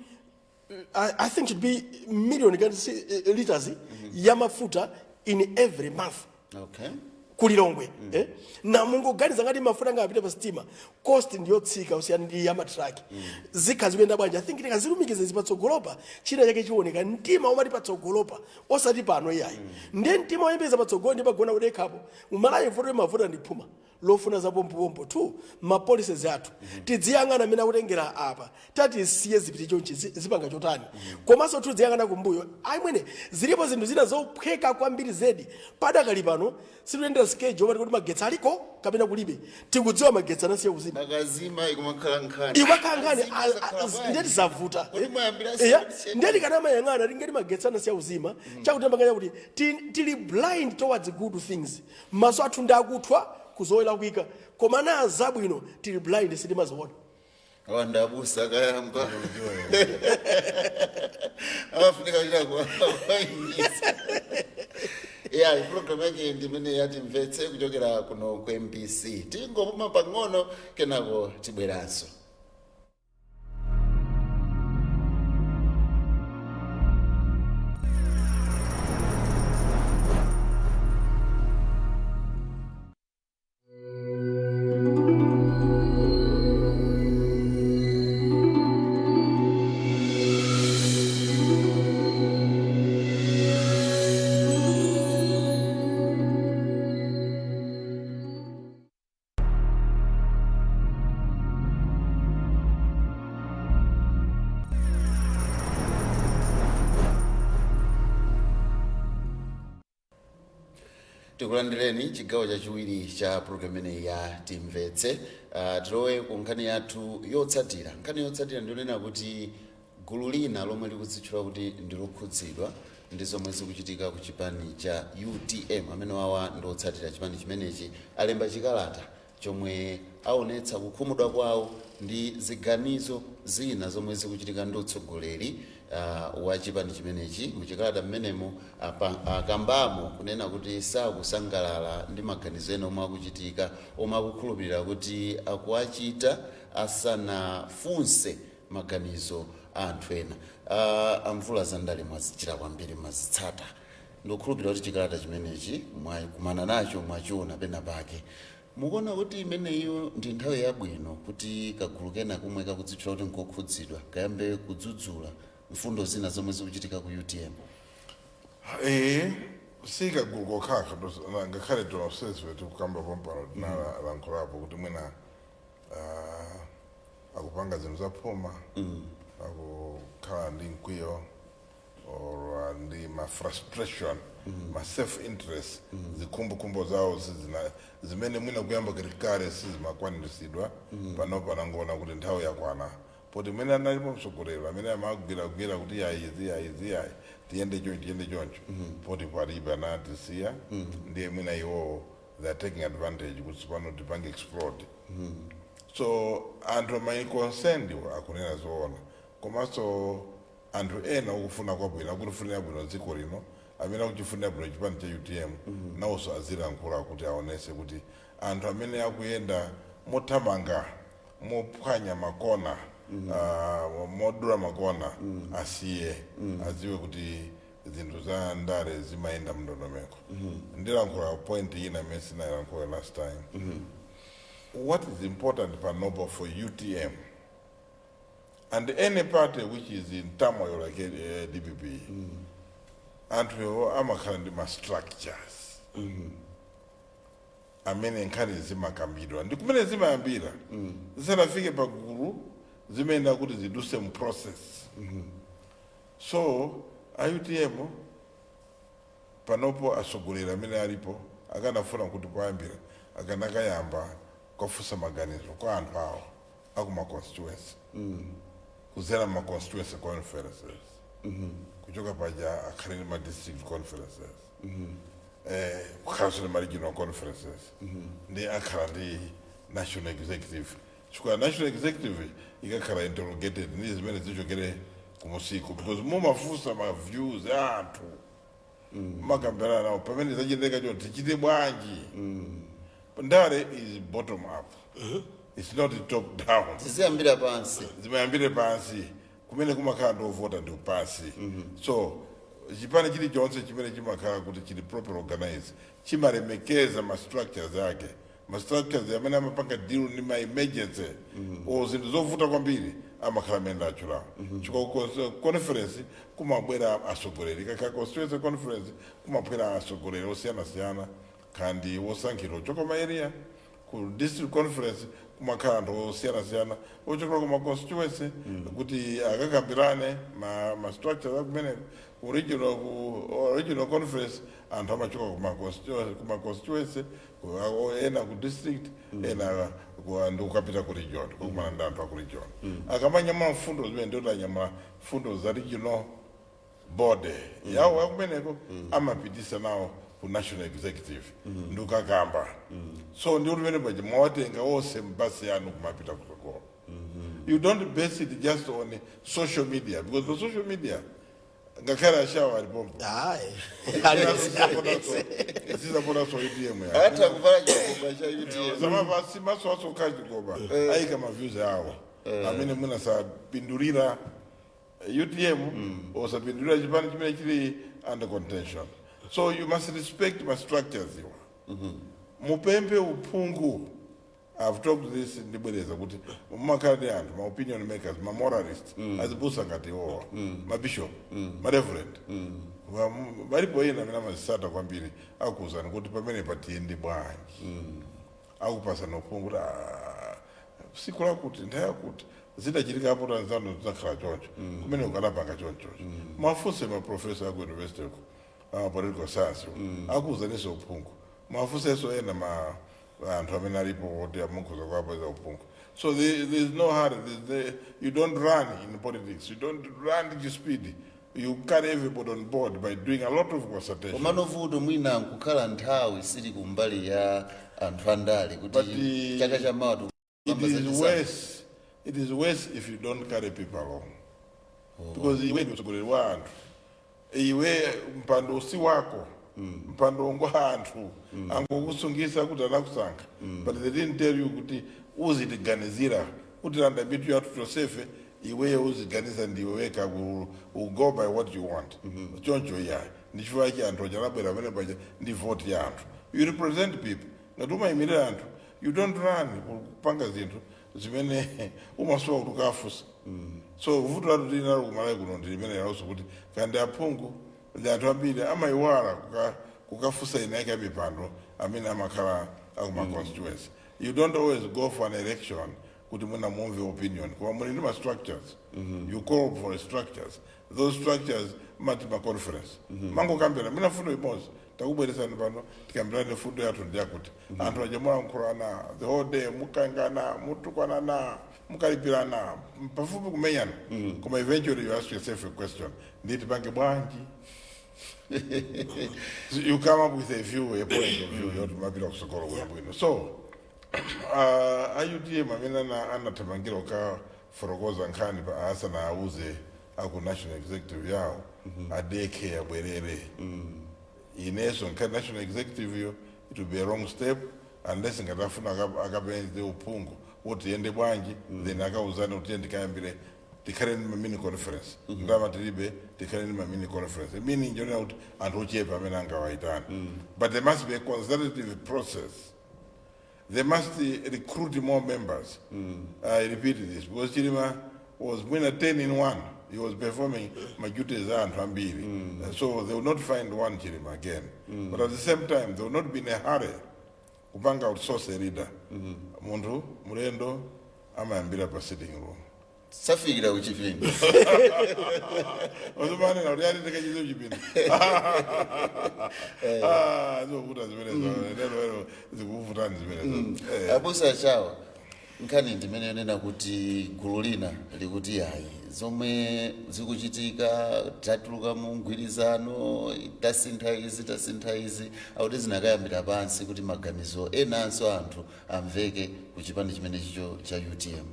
I think should be million liters ya mafuta in every month kulilongwe. Na mungoganiza ngati mafuta angapite pa sitima, cost ndiyotsika usiyana ndi ya matraki. Zikha zikuyenda bwanji? I think tikazilumikiza patsogolopa china chake chiwoneka. Mtima umati patsogolopa, osati pano iyayi. Ndiye mtima woyembekeza patsogolo ndi pagona kudekhapo. Umalawi vuto mavuta ndi phuma lofuna za pompopompo. Two, ma policies athu tidziyang'ana amene akutengera apa, tati siye zipite chonchi, zipanga chotani? Komanso tidziyang'ana kumbuyo. Amwene, zilipo zinthu zina zophweka kwambiri zedi. Padakali pano situyendera schedule omati kuti magetsi aliko kapena kulibe. Tikudziwa magetsi anasiya kuzima. Akazima ikumakhala nkhani. Imakhala nkhani. Azima zakhala bwanji? Ndeti zavuta. Kodi mwayambira Ndeti kanamayang'ana tingati magetsi anasiya kuzima, chakuti ambanganya kuti tili blind towards good things. Maso athu ndi akuthwa kuzowera kuika, koma na zabwino tili blind, sitimaziona. Awanda abusa akayamba amafunika kuchita kuwayimisa. Ya, program yake ndimene yatimvetse kuchokera kuno ku MBC. Tingopuma pang'ono, kenako tibweranso. Tikulandireni chigawo chachiwiri cha programu imeneyi ya Timvetse. Tilowe ku nkhani yathu yotsatira. Nkhani yotsatira ndionena kuti gulu lina lomwe likudzitchula kuti ndilokhudzidwa ndi zomwe zikuchitika ku chipani cha UTM, amene wawa ndi otsatira chipani chimenechi, alemba chikalata chomwe aonetsa kukhumudwa kwawo ndi ziganizo zina zomwe zikuchitika ndi utsogoleri wa chipani chimenechi. Muchikalata mmenemo akambamo kunena kuti sakusangalala ndi maganizo ena omwe akuchitika, omwe akukhulupirira kuti akuachita asanafunse maganizo a anthu ena. Amvula, zandale mwazichita kwambiri, mwazitsata. Ndikukhulupirira kuti chikalata chimenechi mwakumana nacho, mwachiona pena pake. Mukuona kuti imeneyo ndi nthawi yabwino kuti kagulu kena komwe kakudzitchula kuti nkokhudzidwa kayambe kudzudzula mfundo zina zomwe zikuchitika ku UTM? Sikagulu kokhakha, ngakhale tonsefe tikukamba pompano tinalankhulapo kuti mwina akupanga zinthu zaphuma, akukhala ndi mkwiyo or ndi ma frustration, ma self interest, zikhumbokhumbo zawo sizina zimene mwina kuyamba kale sizimakwaniritsidwa. Pano panangoona kuti nthawi yakwana, poti mwene analipo mtsogoleri amene amagwiragwira kuti yayi, ziyayi, ziyayi, tiyende choncho, tiyende choncho, poti palibe, anatisiya. Ndiye mwina iwowo they are taking advantage kuti pano tipange explode. So anthu amene concerned akunena zoona, komanso anthu ena okufuna kwabwino, akutifunira bwino dziko lino, amene akuchifunira bwino chipani cha UTM, nawonso azilankhula kuti aonese kuti anthu amene akuyenda mothamanga, mophwanya makona, modula makona, asiye, adziwe kuti zinthu za ndale zimayenda mndondomeko. Ndilankhula point ina imene sinayilankhula last time. What is important panopo for UTM and any party which is in turmoil like DPP, anthu amakhala ndi ma structures amene nkhani zimakambidwa ndi kumene zimayambira zisanafike pagulu, zimayenda kuti ziduse mu process. So a UTM panopo, atsogoleri amene alipo akanafuna kuti poyambira akanakayamba kwafunsa maganizo kwa anthu awo akuma constituency kuzera ma constituency conferences, kuchoka paja akhale ndi ma district conferences, kukhalanso ndi ma regional conferences, ndi akhala ndi national executive, chifukwa national executive ikakhala interrogated ndi zimene zichokere kumusiku, because mumafunsa ma views a anthu, makambirana nawo pamene zachitika cho, tichite bwanji. Ndale is bottom up, it's not top down. Ziziyambira pansi. Zimayambire pansi, kumene kumakhala ndi ovota ndi pansi. So chipani chilichonse chimene chimakhala kuti chili proper organized chimalemekeza ma structures ake, ma structures amene amapanga deal ndi ma emergency o zinthu zovuta kwambiri, amakhala amene achulawo, chifukwa conference kumabwera atsogoleri. Kakhala constituency conference, kumabwera atsogoleri osiyanasiyana kandi wosankhidwa ochoka ma area. Ku district conference kumakhala anthu osiyanasiyana ochokera kuma constituency kuti akakambirane ma structures akumeneko. Ku regional conference anthu amachoka kuma constituency, ena ku district, ena ndi kukapita ku region kukumana ndi anthu aku region. Akamanyamula mfundo zimene ndioti anyamula mfundo za regional board yawo yakumeneko, amapitisa nawo ku national executive ndi kukakamba. So ndi kuti pamene paja mwawatenga onse mbasi yanu kumapita kutsogolo. You don't base it just on social media, because the social media, ngakhale ashawa alipompo, Hayi. zizaponaso UTM ya Atha kuvala chigoba cha UTM. Zamapasi maso aso kukhala chigoba, ayika ma views awo amene mwina sapindulira UTM osapindulira chipani chimene chili under contention. So you must respect ma structures iwa, mupemphe uphungu. I've talked this, ndibwereza kuti mumakhala ndi anthu, ma opinion makers, ma moralist, azibusa ngati iwowa, ma bishop, ma reverend. Balipo ena amene amazisata kwambiri, akuwuzani kuti pamene patiyende bwanji, akupasani uphungu kuti siku lakuti, nthawi yakuti zidachitika apo tanzano zinakhala choncho, kumene ukanapanga chonchocho. Mafunse ma professor aku university ku political science, akuwuzaninso uphungu. Mwafunsenso ena ma anthu amene alipo kuti amukhoza kuwapeza uphungu. So there is no hurry. You don't run in politics. You don't run to speed. You carry everybody on board by doing a lot of consultation. Komano vuto mwina nkukhala nthawi sili kumbali ya anthu andale kuti But, chaka chamawa. It is worse. It is worse if you don't carry people along. Because iwe ndi mtsogoleri wa anthu. Iwe mpando si wako. Mpando ngwa anthu. Angokusungisa kuti anakusankha. But they didn't tell you kuti uzitiganizira, kuti landa mitu yathu tonsefe, iweyo uziganiza ndiwe weka, will go by what you want. Choncho iyayi. Ndichifukwa ichi anthu aja anabwera pamene paja ndi vote ya anthu. You represent people. Ngati umayimirira anthu, you don't run kupanga zinthu zimene umasowa kuti ukafunsa. So vuto lathu tili nalo kuMalawi kuno ndi limene lonso kuti kandi aphungu ndi anthu ambiri amayiwala kukafunsa ina yake mipando amene amakhala akuma constituency. You don't always go for an election kuti mwina mumve opinion, koma muli ndi ma structures. You call for structures. Those structures mati ma conference, mangokambirana mina fundo imodzi, takubweresani pano tikambirane fundo yathu, ndiyakuti anthu aja mulankhulana the whole day, mukangana, mutukwanana, mukalipirana, pafupi kumenyana, koma eventually you ask yourself a question: nditi pange bwanji? So you come up with a view, a point of view yoti mapita kusokolo bwinobwino. So a UTM amene anathamangira kukafotokoza nkhani pa asanauze aku national executive yawo, adekhe, abwerere. Inenso nkhani national executive yo, it will be a wrong step unless ngati afuna akapeze uphungu woti yende bwanji, then akauzane kuti tikayambire, tikhale ndi ma mini conference. Ndalama tilibe, tikhale ndi ma mini conference, meaning njonena kuti anthu ochepa amene angawaitane. But there must be a consultative process. They must recruit more members. I repeat this because Chilima was mwina 10 in 1. He was performing ma duties a anthu ambiri. So they will not find one Chilima again. But at the same time, they will not be in a hurry kupanga outsource a leader. Munthu mulendo amayambira pa sitting room. Safikira kuchipinda. Ozomanena kuti ali ndikachize kuchipinda. Ah, zovuta zimenezo. Lero lero zikuvutani zimenezo. Abusa Chawa, nkhani ndimene yonena kuti gulu lina likuti yayi, zomwe zikuchitika, tatuluka mu mgwirizano, tasintha izi, tasintha izi, akuti zinakayambira pansi kuti maganizo enanso anthu amveke ku chipani chimene chicho cha UTM.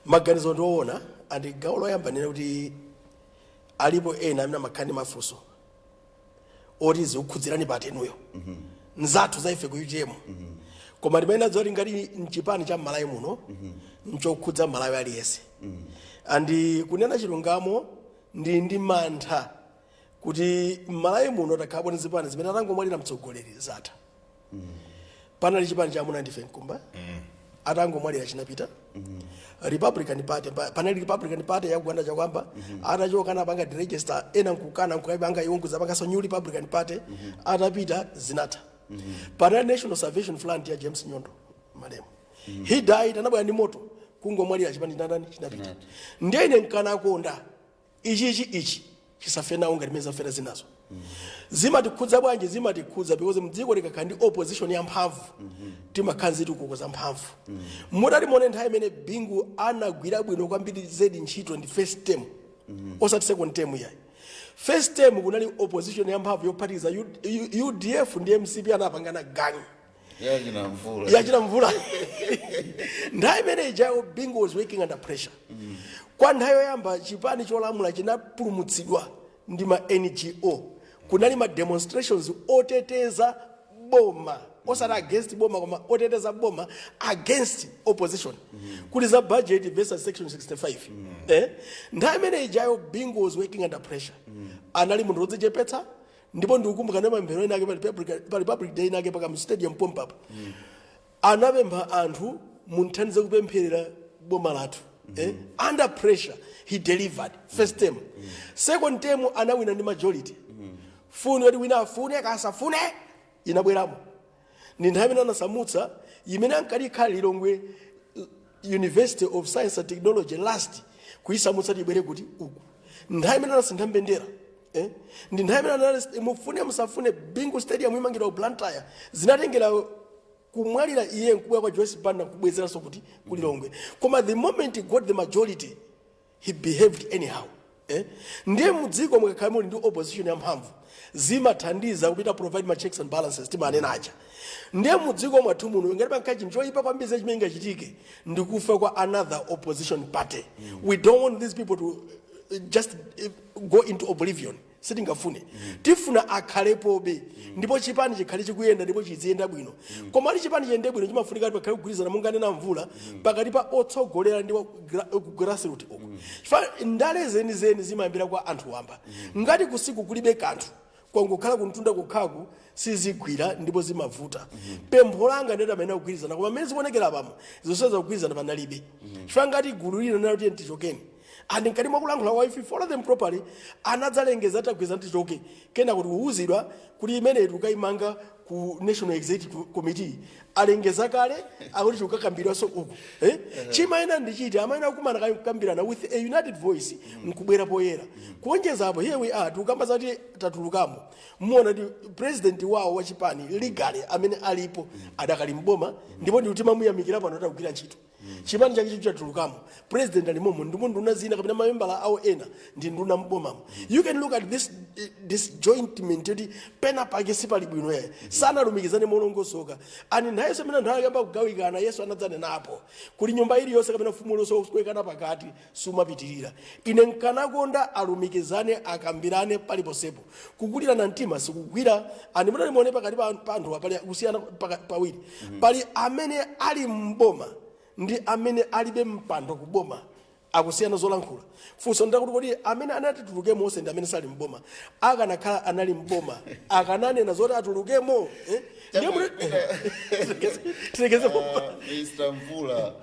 Maganizo ndiwoona, and gawo loyamba nena kuti alipo ena amene amakhala ndi mafunso oti zikukhudzirani patenuyo nzathu za ife ku UTM, koma ndimene nadziwa ngati mchipani cha Mmalawi muno nchokhudza Mmalawi aliyense. And kunena chilungamo, ndi mantha kuti Mmalawi muno takhalapo ndi zipani zimene atangomwalira mtsogoleri zatha. Panali chipani cha Amuna Ndife Mkumba, atangomwalira chinapita. Republican Party, panali Republican Party ya Uganda chakwamba, atachoka anapanga deregister, ena nkukana, nkukapanga iwo nkuzapanganso New Republican Party, atapita zinatha. Panali National Salvation Front ya James Nyondo malemu, he died, anabwera ndi moto, kungomwalira chipani chinatani? Chinapita. Ndiye ine nkanakonda ichichi ichi chisafe nawo ngati mene zafera zinazo. Zimatikhudza bwanji? Zimatikhudza because mdziko likakhala ndi opposition ya mphamvu, timakhala zitukuko za mphamvu. Mutati muone, nthawi imene Bingu anagwira bwino kwambiri zedi ntchito ndi first term, osati second term yayi. First term kunali opposition ya mphamvu yophatikiza UDF ndi MCP, anapangana gang. Yachina Mvula. Yachina Mvula. Nthawi imene ijayo Bingu was working under pressure. Kwa nthawi yoyamba chipani cholamula chinapulumutsidwa ndi ma NGO. Kunali ma demonstrations oteteza boma, osati against boma, koma oteteza boma against opposition, kuti za budget versus section 65. Nthawi imene ijayo Bingu was working under pressure. Anali munthu wodzichepetsa, ndipo ndikukumbuka ndi mapemphero ena ake pa Republic Day inake paka mu stadium pompapa, anapempha anthu munthandize kupempherera boma lathu. Under pressure he delivered first term. Second term anawina ndi majority. Funi yoti wina afune kasafune inabweramo. Ndi nthawi imene anasamutsa imene ankati ikhale Lilongwe University of Science and Technology, last kuisamutsa tibwere kuti uku. Nthawi imene anasintha mbendera. Eh? Ndi nthawi imene anali, mufune musafune, Bingu Stadium imangidwa ku Blantyre. Zinatengera kumwalira iye nkubwera kwa Joyce Banda nkubwezeranso kuti kulilongwe. Koma the moment he got the majority, he behaved anyhow, eh? Ndiye mudziko mukakhala muli ndi opposition yamphamvu, zimathandiza kupita provide ma checks and balances timanena aja. Ndiye mudziko mwathu muno, ngati pankha chinthu choyipa kwambiri chimene chingachitike, ndikufa kwa another opposition party. We don't want these people to just go into oblivion. Sitingafune. Tifuna akhalepobe, ndipo chipani chikhale chikuyenda ndipo chiziyenda bwino. Koma ali chipani chiyende bwino, chimafunika kuti pakhale kugwirizana, monga mvula, pakati pa otsogolera ndi grassroot uku, chifukwa ndale zenizeni zimayambira kwa anthu wamba. Ngati kusiku kulibe kanthu, kwangokhala kuntunda kukhaku, sizigwira ndipo zimavuta. Pempho langa ndeti amene akugwirizana, koma mmene zikuonekera pamo, zonse zakugwirizana panalibe, chifukwa ngati gulu lina nalo tichokeni, and mkati mwa kulankhula kwa, if you follow them properly, anadzalengeza tagwirizana tichoke, kena kuti kuuzidwa kuti imene tikayimanga ku National Executive Committee, alengeza kale akuti chikukakambidwanso uku, eh? Chimayena ndichiti amayena kukumana kukambirana with a united voice, nkubwera poyera. Kuonjeza apo, here we are, tikukamba zati tatulukamo. Muona ndi president wawo wachipani legally amene alipo adakali mboma, ndipo ndikuti mamuyamikira pano atakugwira ntchito. Chipani chake chicho chatulukamo, president alimomo, ndipo nduna zina kapena mamembala awo ena ndi nduna mbomamo. You can look at this disjointment yoti pena pake sipali bwino yaye, sanalumikizane molongosoka. Ani nthawi imene anthu akayamba kugawikana, Yesu anadzanenapo kuli nyumba iliyonse kapena ufumu uliwonse wokwekana pakati sumapitirira. Ine nkanakonda alumikizane, akambirane paliponsepo. Kukulirana mtima sikugwira. Ani mutati muone pakati pa anthu pali kusiyana pawiri: pali amene ali mboma ndi amene alibe mpando kuboma, akusiyana zolankhula. Funso ndakuti, kodi amene anati tulukemo onse ndi amene sali mboma? Akanakhala anali mboma, akananena zoti atulukemo, eh? Ndiye tilekeze pompa. Mr Mvula,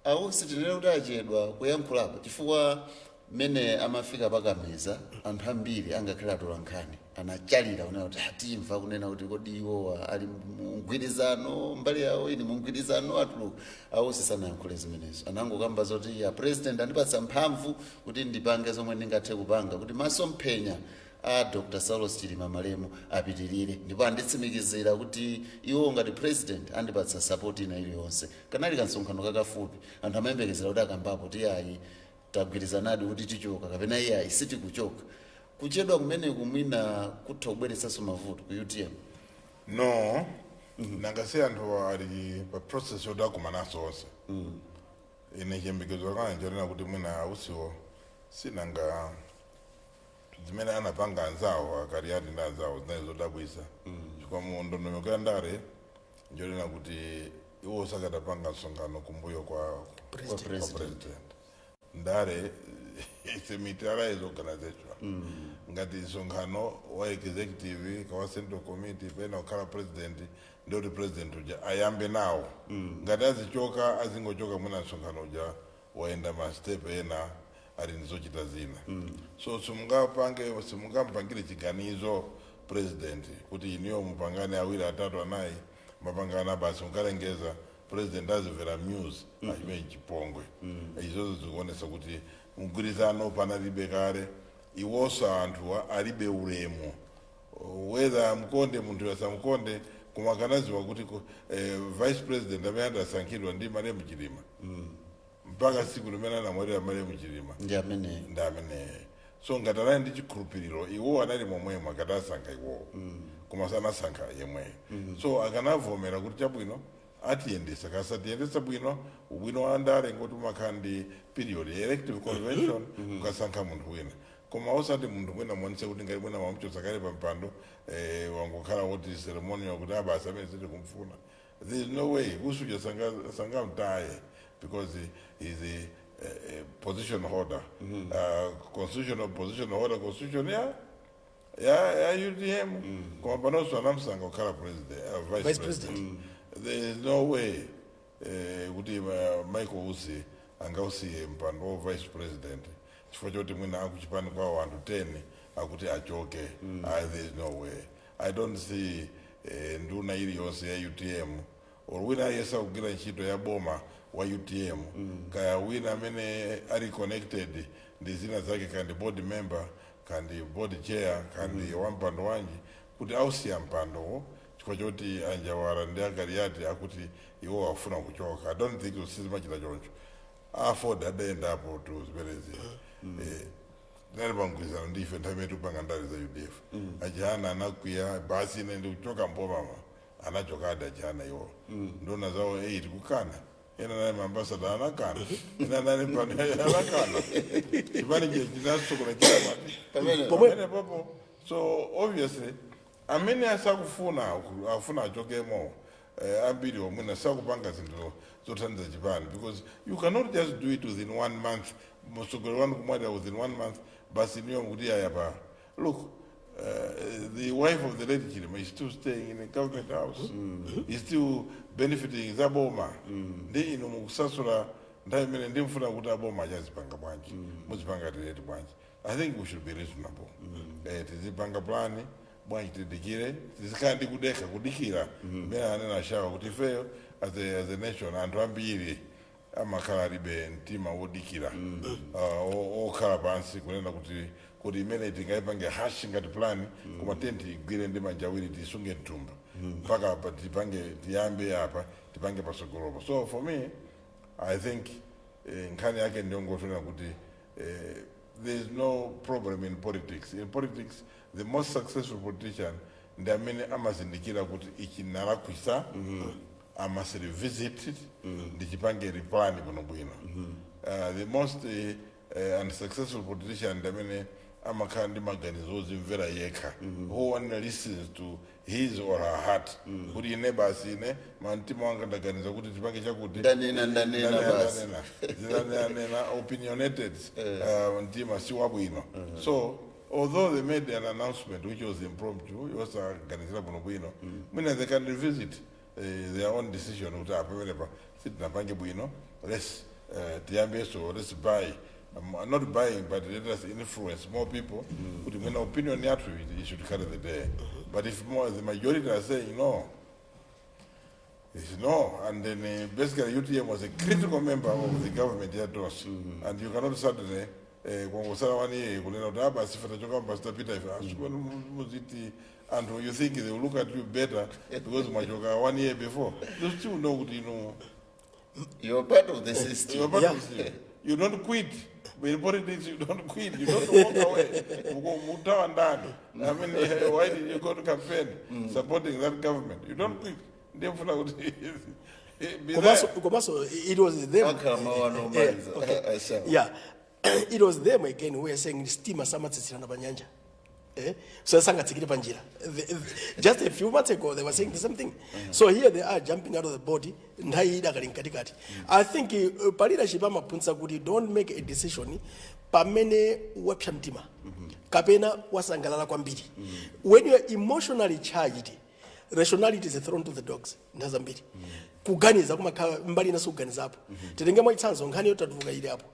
ausi tinene kuti achedwa kuyankhulapo, chifukwa mmene amafika pakameza, anthu ambiri angakhale atola nkhani anachalira kunena kuti atimva kunena kuti kodi iwowa ali mugwirizano, mbali yawo ini mugwirizano atuluka. Ausi sanayankhule zimenezo, anangokamba zoti ya president andipatsa mphamvu kuti ndipange zomwe ndingathe kupanga kuti masomphenya a Dr Saulos Chilima malemu apitirire, ndipo anditsimikizira kuti iwo ngati president andipatsa support ina iliyonse. Kanali kansonkhano kakafupi, anthu amayembekezera kuti akambapo kuti ayi, tagwirizanadi kuti tichoka, kapena iyayi, sitikuchoka. Kuchedwa kumeneku mwina kutha kubweretsanso mavuto ku UTM. No, nanga si anthu ali pa process yoti akumananso onse. Ine chiyembekezo kanga nchonena kuti mwina ausiwo sinanga zimene anapanga anzawo akaliati ndi anzawo zinali zodabwisa, chifukwa mu ndondomeko ya ndale njonena kuti iwo sakatapanga msonkhano kumbuyo kwa President. kwa president. Ndale, it's a militarized organization. Ngati msonkhano wa executive kawa central committee, pena kukhala president, ndiyoti president uja ayambe nawo. Ngati azichoka, azingochoka mwina msonkhano uja waenda ma step ena, ali ndizochita zina. So simungapange, simungampangire chiganizo president kuti iniyo mupangane awiri, atatu, anayi, mapangana basi, mukalengeza, president azimvera news achimene chipongwe. Izozo zikuonesa kuti mgwirizano panalibe kale. Iwonso anthuwa alibe ulemu, whether amkonde munthu asamkonde, koma akanaziwa kuti vice president amene adasankhidwa ndi malemu Chilima mpaka siku limene anamwalira malemu Chilima ndi amene ndi amene. So ngati anali ndi chikhulupiriro, iwo anali momwemo, akadasankha iwowo, koma sanasankha yemweyo. So akanavomera kuti chabwino, atiyendesa kasatiyendesa bwino. Ubwino wa ndale ngoti umakhala ndi period ya elective convention, ukasankha munthu wina, koma osati munthu wina muonese kuti ngati mwina wamuchotsa kale pa mpando, wangokhala woti ceremonial, kuti abasi amene sitikumfuna. There is no way usuja sangamtaye because he is a position holder, constitutional position holder, constitution ya UTM. Koma panonso anamsankha kukhala president, vice, Vice president. There is no way kuti Michael Usi angausiye mpando wa vice president chifukwa choti mwina akuchipani kwawo anthu 10 akuti achoke. There is no way. I don't see nduna iliyonse ya UTM or wina ayesa kugwira ntchito ya boma wa UTM, kaya wina amene ali connected ndi zina zake, kaya ndi board member. Kandi board chair, kandi wampando wanji, kuti ausiya mpandowo chifukwa choti anjawara ndi agaliyati akuti iwo afuna kuchoka. I don't think sizimachita choncho. AFORD adayendapo tu zimenezi. Tinali pamgwirizano ndife nthawi imene tikupanga ndale za UDF. Achihana anakwiya, basi ine ndikuchoka mbomama. Anachokadi achihana iwo. Nduna zawo 8 kukana, ena nali maambasada anakana, ena nali pano anakana. Chipani chinasokola chilapati Pamene pamene popo. So obviously amene asakufuna afuna achokemo, ambiri omwene sakupanga zinthu zothandiza chipani, because you cannot just do it within one month. Mtsogoleri wanu kumwalira within one month, basi niyo mukuti yaya pa. Look, the wife of the late Chilima is still staying in the government house, is still benefiting zaboma. Ndi inu mukusasula nthawi imene ndimfuna kuti aboma achazipanga bwanji, muzipanga tireti bwanji? I think we should be reasonable. Tizipanga plan bwanji, tidikire, tizikhala ndi kudekha, kudikira mmene anena ashawa kuti ifeyo as a nation, anthu ambiri amakhala alibe mtima wodikira, okhala pansi kunena kuti imene tingayipange hash ngati plan, koma tenti igwire ndi manja awiri, tisunge mthumba mpaka apa tipange, tiyambe apa, tipange pasogolopo. So for me, I think nkhani yake ndiyongotonera kuti there is no problem in politics. In politics, the most successful politician ndi amene amazindikira kuti ichi nalakwisa, I must revisit it, ndichipange replan bwinobwino. The most unsuccessful politician ndi amene amakhala ndi maganizo ozimvera yekha, who only listens to his or her heart, kuti ine basi, ine mtima wanga ndaganiza kuti tipange chakuti. Ndanena, ndanena basi. Ndanena, nena, opinionated, mtima si wabwino. So although they made an announcement which was impromptu, yosaganizira bwinobwino, mwina they can revisit their own decision kuti apa pamenepa sitinapange bwino, let's tiyambeso, let's buy, not buying, but let us influence more people kuti mwina opinion yathu it should carry the day. But if more the majority are saying no, it's no. And then basically UTM was a critical member of the government ya DOS. And you cannot suddenly kwangosala wani kunena kuti apa sife tachoka, basi tapita ife. Asikuona muziti anthu, you think they will look at you better because mwachoka one year before? They still know kuti inu You're part of the system. You're part of the system. You don't quit. In politics, you don't quit. You don't walk away. Mutawa ndani. I mean, why did you go to campaign supporting that government? You don't quit. Ndiyefuna kuti be Komanso there. Komanso it was them. Akhala mawu ano omaliza. Okay. Ashawa. Yeah, it was them again who were saying sitima samatsitsirana pa nyanja, eh? So sangatsikire pa njira. Just a few months ago they were saying the same thing. So here they are jumping out of the boat nthawi idakali mkatikati. I think pa leadership amaphunzitsa kuti don't make a decision pamene wapsa mtima kapena wasangalala kwambiri. When you are emotionally charged, rationality is thrown to the dogs. Nthawi zambiri kuganiza kumakhala mbali inaso kuganizapo. Titenge mwachitsanzo nkhani yotatuluka ili apo,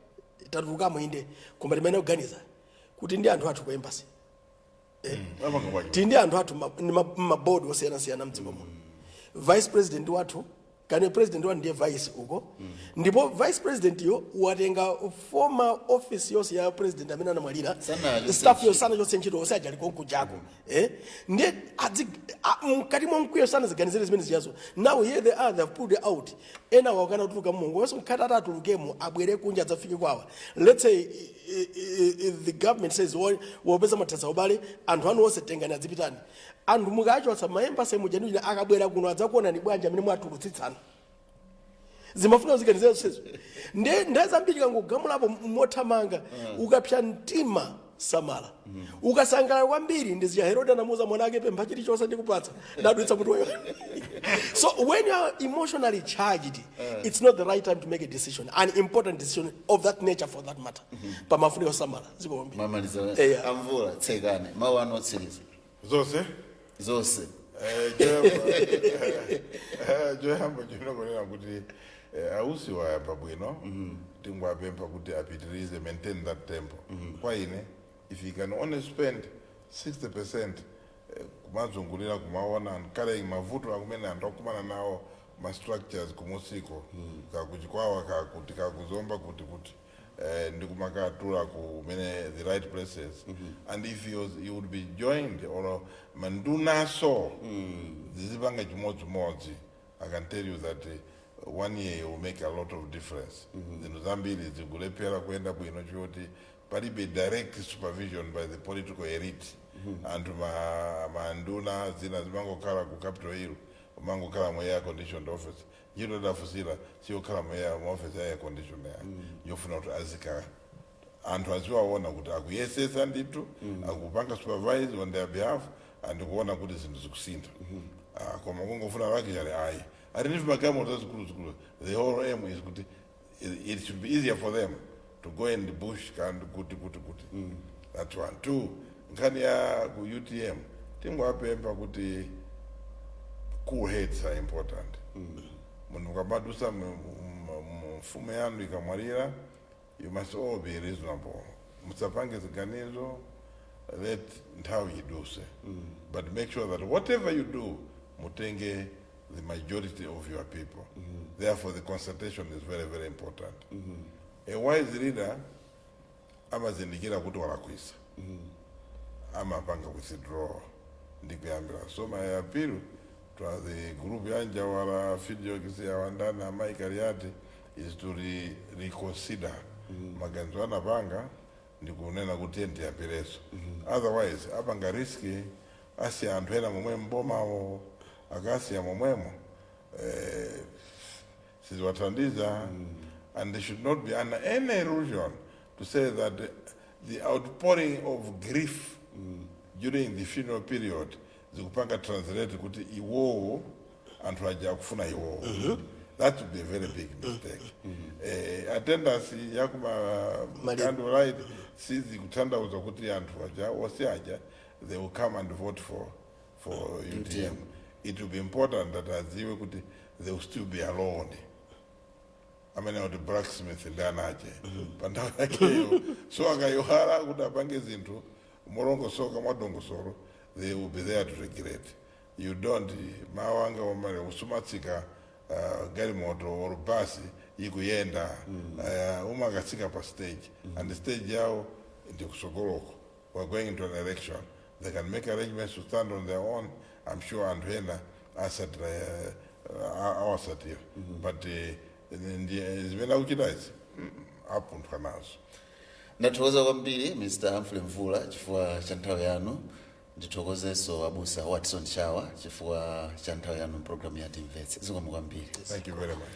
tatulukamo inde, koma timene kuganiza kuti ndi anthu athu ku embassy, Apanga bwanji? tili ndi anthu athu mabodi osiyanasiyana mdziko muno. Vice president wathu, kani president wathu ndiye vice uko, ndipo vice president yo watenga former office yonse ya president amene anamwalira. Sanachotse Staff ntchito. yo sanachotse ntchito, onse aja aliko nkujako, eh? Ndiye mkati mwa mkwiyo sanaziganizire zimene ziyazo. Now here they are, they have pulled out. Ena wakana kutuluka mungu wenso mkhati atatulukemo, abwere kunja, adzafike kwawa. Let's say the government says wopeza mathansa ubale, anthu anu onse tengani, adzipitani. Anthu mukachotsa ma embassy muja ndi akabwera kuno adzakuonani bwanji amene mwatulutsitsana? Zimafuna ziganizira zonsezo. Nde nthawi zambiri kangogamulapo mothamanga, ukapsa mtima samala, ukasangalala kwambiri ndizija Herode anamuuza mwana ake, "Pempha chilichonse ndikupatsa," nadutsa mutu wayo. So when you are emotionally charged, it's not the right time to make a decision, an important decision of that nature for that matter. Pamafunika kusamala zikomo. Mamaliza. Eya. Amvula, tsekane, mawu ano otsiriza. Zonse. Zonse. Choyamba chinokonera kuti ausi wayamba bwino, tingwapempha kuti apitirize, maintain that tempo. Kwa ine, if he can only spend 60% kumazungulira, kumaona and carrying mavuto akumene anthu akumana nawo, ma structures kumusiko, kakuchikwawa, kakuti kakuzomba, kuti Ndikumakatula ku mene the right places, and if he would be joined or mandunaso zizipanga chimodzimodzi, I can tell you that one year will make a lot of difference. Zinthu zambiri zikulephera kuyenda bwino choti palibe direct supervision by the political elite. Anthu manduna zina zimangokhala ku Capitol Hill, umangokhala mu air conditioned office. Ntchito idafusira siyokhala mu office ya air condition ya yofuna kuti azika anthu aziwaona kuti akuyesesa ndithu, akupanga supervise on their behalf and kuona kuti zinthu zikusintha. Ah, koma kungofuna luxury, ayi, ati ndife magalimoto zikuluzikulu. The whole aim is kuti it should be easier for them to go in the bush kandi kuti that's one. Two, nkhani ya ku UTM, tingowapempha kuti cool heads are important. Munthu ukamadusa mfumu yanu ikamwalira, you must all be reasonable. Musapange ziganizo, let nthawi iduse, but make sure that whatever you do, mutenge the majority of your people. Therefore, the consultation is very, very important. A wise leader amazindikira kuti walakwisa, amapanga withdraw ndikuyambira. So my appeal to the group ya Njawala, Fidiokisi, ya Wandana, Mike is to reconsider maganizo anapanga ndikunena kuti ndiyambireso. Otherwise apanga risk asiya anthu ena momwe mbomawo, akasiya momwemo siziwathandiza. And they should not be under any illusion to say that the outpouring of grief during the funeral period zikupanga translate kuti iwowo anthu aja akufuna iwowo. That would be a very big mistake. Attendance yakuma Maliro. Candlelight sizikutanthauza kuti anthu aja onse aja they will come and vote for UTM. It will be important that adziwe kuti they will still be alone. Amene kuti blacksmith ndi anache pa nthawi yakeyo, so akayiwala kuti apange zinthu molongosoka mwadongosolo, they will be there to regret. You don't, mawu anga omale, usumatsika galimoto or basi ikuyenda, umakatsika pa stage, and the stage yawo ndikusogoloko. We're going into an election. They can make arrangements to stand on their own. I'm sure anthu ena asatira, awasatira, but zimene akuchita izi, apunthwa nazo. Ndathokoza kwambiri, Mr Humphrey Mvula, chifukwa cha nthawi yanu. Ndithokozenso abusa Watson Shawa chifukwa cha nthawi yanu mpulogalamu ya Timvetse. Zikomo kwambiri. Thank you very much.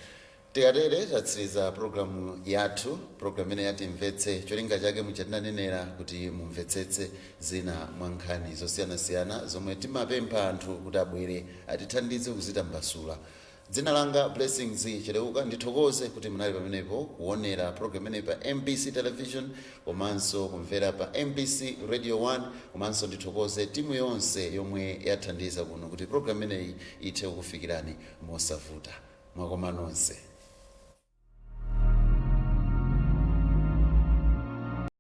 Tikatere tatsiriza programu yathu, programu imene yatimvetse. Cholinga chake muchatinanenera kuti mumvetsetse zina mwa nkhani zosiyanasiyana zomwe timapempha anthu kuti abwere atithandize kuzitambasula. Dzina langa Blessings Cheleuka. Ndithokoze kuti munali pamenepo kuonera program imeneyi pa MBC Television komanso kumvera pa MBC Radio 1. Komanso ndithokoze timu yonse yomwe yathandiza kuno kuti program imeneyi ithe kukufikirani mosavuta. Mwakoma nonse.